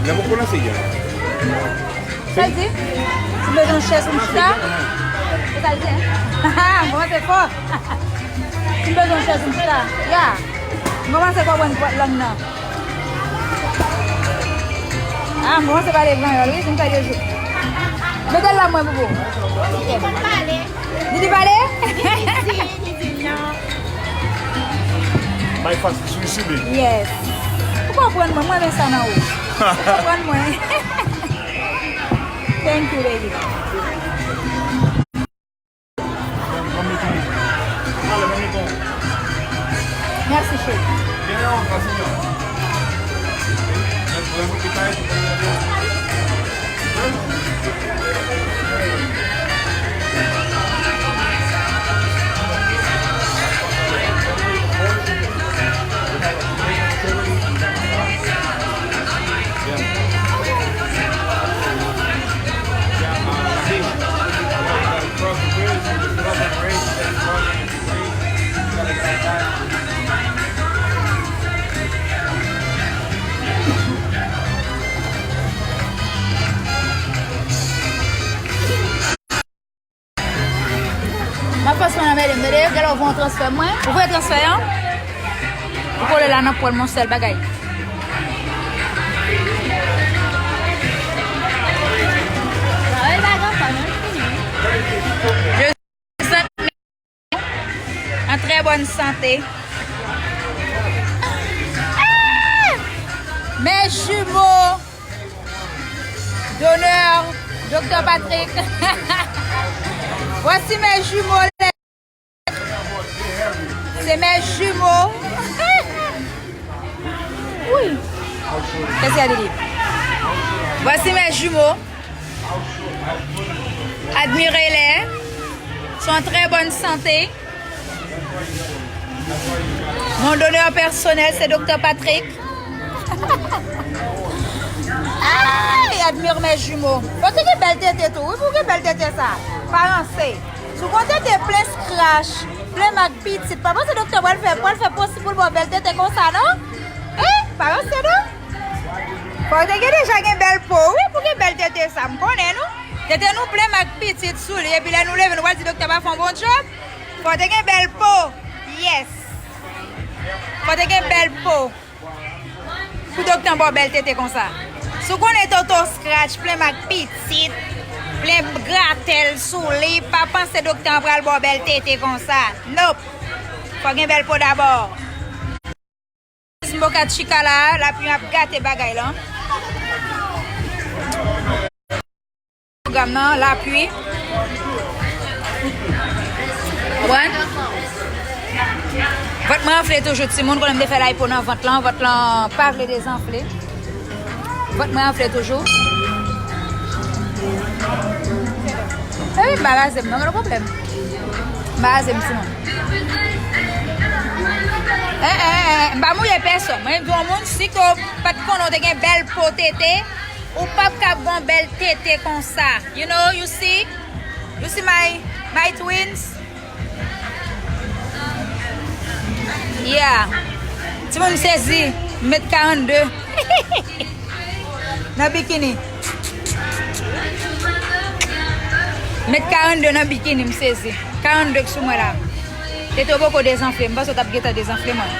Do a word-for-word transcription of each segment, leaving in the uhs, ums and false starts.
Lè mwen komanse, ya. Sa l di? Si m bezwen yon chèz pou m chita? Se sa l di, en? M kòmanse fò. Si m bezwen yon chèz pou m chita? Ya. M kòmanse konprann lang nan. Ah, m kòmanse pale panyòl, wi, si m fè de jou. Mete l la mwen, boubou. Li di pale? Li di, li di non. Bay fas li sou li sibi. Yes. Ou konprann mwen, mwen renmen sa nan ou. Ou konprann mwen. Thank you, baby. Mèsi, cheri. M ap fòs mwen anmède m, tande, genlè ou voye yon transfè mwen. Ou voye transfè an? Ou kole la nan pòl mwen, sèl bagay. An trè bòn sante. Ah! Mes jumeaux d'honneur, Doktè Patrick. Voici mes jumeaux. C'est mes jumeaux. Oui. Qu'est-ce qu'il y a, Didi? Voici mes jumeaux. Admirez-les. Sont en très bonne santé. Mon donneur personnel, c'est Doktè Patrick. Ay, admire mes jumeaux. Bon, te gen bèl tete tou. Wi, pou gen bèl tete sa. Pa ranse. Si w gen tete plen scratch, plen mak pitit, pa panse doktè pral fè, pral fè posib pou l ba w bèl tete konsa, non? Hein? Pa ranse, non? Fò w te gen deja gen bèl po, wi, pou gen bèl tete sa. M konnen, nou. Tete nou plen mak pitit sou li, epi lè nou leve, nou pral di doktè pa fè yon bon djòb. Fò w te gen bèl po. Yes. Fò w te gen bèl po. Pou doktè an ba w bèl tete konsa. Si w konnen toto scratch, plen mak pitit, plen gratèl sou li, pa panse doktè an pral ba w bèl tete konsa. Nope. Fò gen bèl po dabò. Si m Boca Chica la, lapli ap gate bagay lan. Pwogram nan, lapli. Konprann? Vant mwen anfle toujou, timoun. Konnen m te fè lipo nan vant lan. Vant lan pa vle dezanfle. Vant mwen anfle toujou. Epi m pa raze m, non, gen pwoblèm. M pa raze m, timoun. Eh, eh, eh, m pa mouye pèsòn. Mwen, m di yon moun, si ke w pa t konnen w te gen bèl po tete, ou p ap kab gon bèl tete konsa. You know, you see? You see my, my twins? Yeah. Timoun sezi, m met karannde nan bikini. Met karannde nan bikini, m sezi. Karannde k sou mwen la. Tete w poko dezanfle, m panse w t ap gentan dezanfle mwen.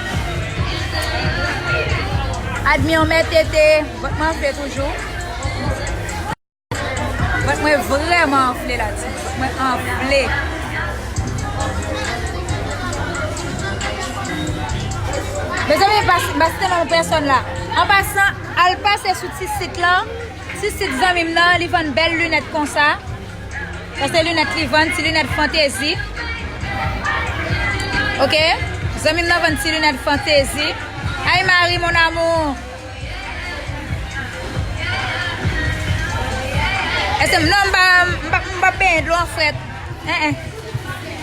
Admire mes tete, vant mwen anfle toujou. Vant mwen vrèman anfle la, ti. Vant mwen anfle. Mezanmi, m pa, m pa site non pèsòn la. An pasan, al pase sou ti sit lan. Ti sit zanmi m nan, li vann bèl linèt konsa. Sa se linèt li vann, ti linèt fantezi. Oke? Zanmi m nan vann ti linèt fantezi. Ay, Marie, mon amour. Èske m, non, m pa, m pa, m pa benyen dlo an frèt. En, en.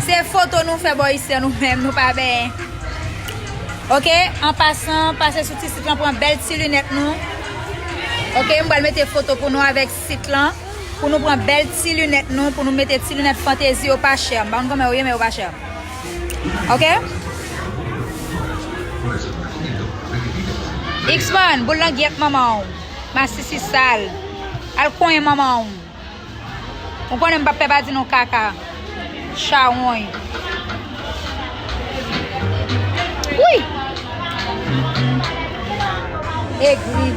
Se foto nou fè bò isi an, nou menm, nou pa benyen. Oke, an pasan, pase sou ti sit lan, pran bèl ti linèt nou. Oke, m pral mete foto pou nou avèk sit lan. Pou nou pran bèl ti linèt nou, pou nou mete ti linèt fantezi yo pa chè. M pa konn kòman yo ye, men yo pa chè. Oke? X-Man, boul nan gyèt manman w. Masisi sal. Al konyen manman w. Ou konnen m p ap pè pa di non kaka. Chawony. Wi! Egri.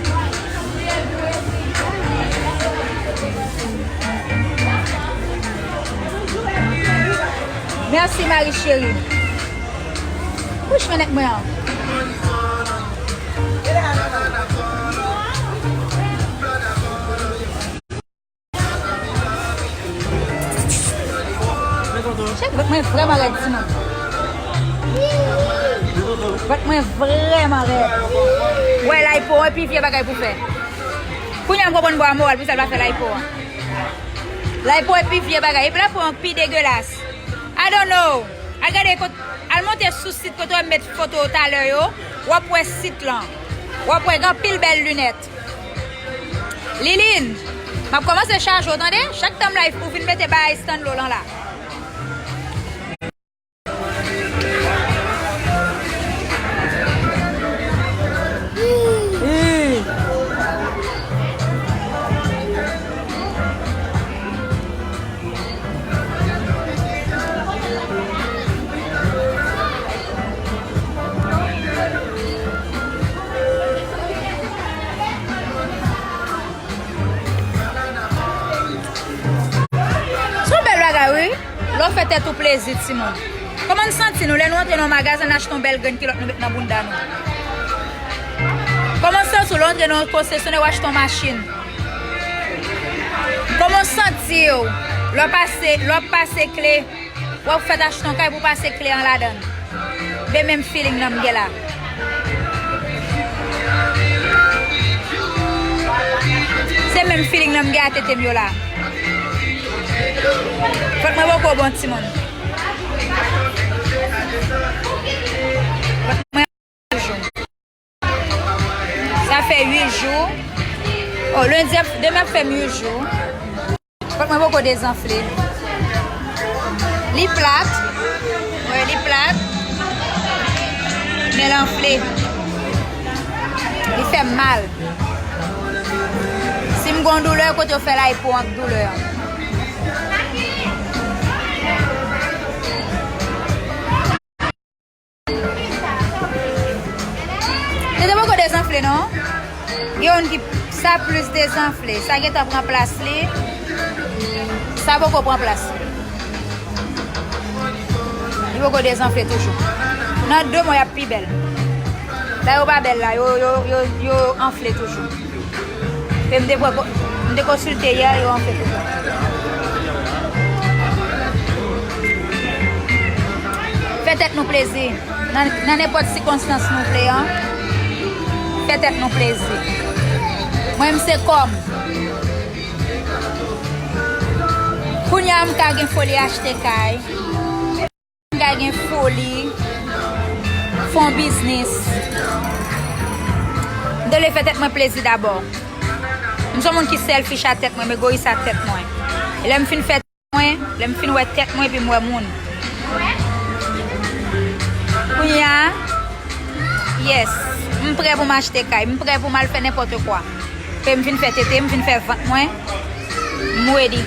Mèsi, Marie chérie. Kouch mwen nèt mwen an. Chèk vant mwen vrèman rèd, timoun. Vant mwen vrèman rèd. Wè, lipo, epi vye bagay pou fè. Kounye a m konprann bò a moral pou sa l pa fè lipo a. Lipo epi vye bagay. Epi lipo an pi degelas. I don't know. Al gade kot, al monte sou sit kote w met foto talè yo. W ap wè sit lan. W ap wè gen anpil bèl linèt. Liline, m ap kòmanse chaje w, tande? Chak tan m live pou vin mete bagay Stanlo lan la. Se yon bèl bagay, wi. Lè w fè tèt ou plezi, timoun. Kòman n santi nou lè nou antre nan yon magazen, n achte yon bèl grenn kilòt, nou met nan bounda nou? Kòman w santi w lè w antre nan yon konsesyonè, w achte yon machin? Kòman w santi w lè w pase, lè w ap pase kle, w ap fèt achte yon kay pou pase kle an ladan l? Se menm feeling nan m gen la. Se menm feeling nan m gen a tete m yo la. Vant mwen poko bon, timoun. Vant mwen jou. Sa fè uit jou. Oh, lendi ap, demen ap fè m uit jou. Vant mwen poko dezanfle. Li plat. Wi, li plat. Men l anfle. Li fè m mal. Si m gon doulè, kote yo fè lipo ak doulè an. Tete poko dezanfle, non. Gen youn ki, sa plis dezanfle. Sa gentan pran plas li. Sa poko pran plas li. Li poko dezanfle toujou. Nan de mwa, y ap pi bèl. La yo pa bèl la, yo, yo, yo, yo anfle toujou. E m te pran ko-, m te konsilte yè, yo anfle toujou. Fè tèt nou plezi. Nan, nan nenpòt sikonstans nou vle an, fè tèt nou plezi. Mwen, m se kò m. Kounye a, m ka gen foli achte kay. M ka gen foli fè yon biznis. M te vle fè tèt mwen plezi dabò. M se yon moun ki selfish a tèt mwen, m egoyis a tèt mwen. E lè m fin fè tèt mwen, lè m fin wè tèt mwen, epi m wè moun. Kounye a, yes, m prè pou m achte kay, m prè pou m al fè nenpòt kwa. Ke m fin fè tete, m fin fè vant mwen, m ready.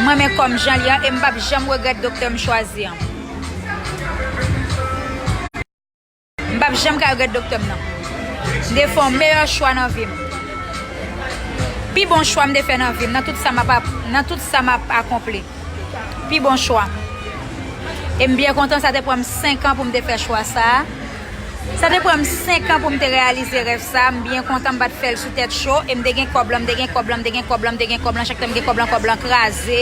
M renmen kò m jan l ye a, e m p ap janm regrèt doktè m chwazi an. M p ap janm ka regrèt doktè m nan. M te fè yon meyè chwa nan vi m. Pi bon chwa m te fè nan vi m, nan tout sa m ap, nan tout sa m ap akonpli. Pi bon chwa. E m byen kontan, sa te pran m senk an pou m te fè chwa sa a. Sa te pran m senk an pou m te reyalize rèv sa a. M byen kontan, m pa t fè l sou tèt cho. E m te gen kòb lan, m te gen kòb lan, m te gen kòb lan, m te gen kòb lan. Chak tan m gen kòb lan, kòb lan kraze.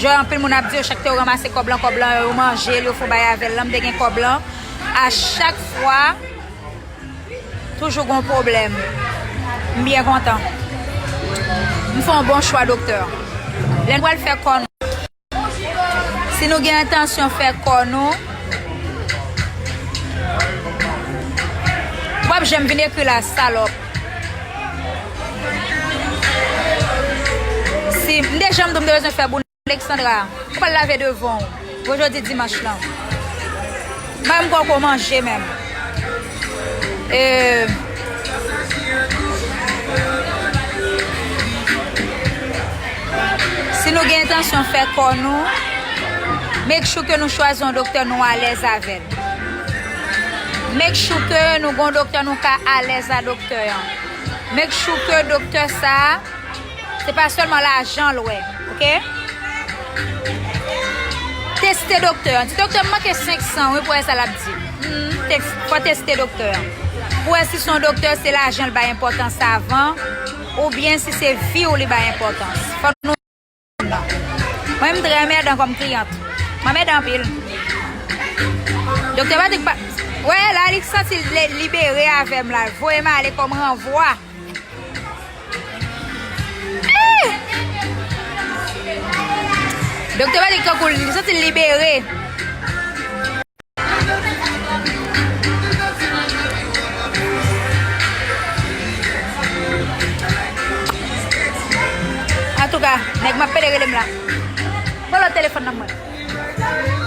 Jan anpil moun ap di yo, chak tan yo ranmase kòb lan, kòb lan, yo manje l, yo fè yon bagay avè l lan, m te gen kòb lan. A chak fwa, toujou gon pwoblèm. M byen kontan. M fè yon bon chwa, doktè. Lè n pral fè kò nou, si nou gen entansyon fè kò nou, w ap janm vin ekri la, salòp. Si m te janm di w m te bezwen fè boun Alexandra, ou pral lave devan w. Bon, jodi dimanch lan. Mwen m poko manje menm. E, Nou gen entansyon fè kò nou, make sure ke nou chwazi yon doktè nou alèz avè l. Make sure ke nou gon doktè nou ka alèz a doktè an. Make sure ke doktè sa a, se pa sèlman lajan l wè, oke? Teste doktè an. Di doktè m manke senk san wi pou wè sa l ap di. Hmm, tes- fò teste doktè an. Pou wè si se yon doktè se lajan l bay enpòtans avan, oubyen si se vi w li bay enpòtans. Fò nou Mwen m trè anmèdan kòm kliyant. Mwen anmèdan anpil. Doktè Patrick pa. Wè la li santi l libere avè m la. Voye m ale kòm ranvwa. Doktè Patrick tankou li santi l libere. Antouka, nèg m ap pede rele m la. Pran lòt telefòn nan mwen.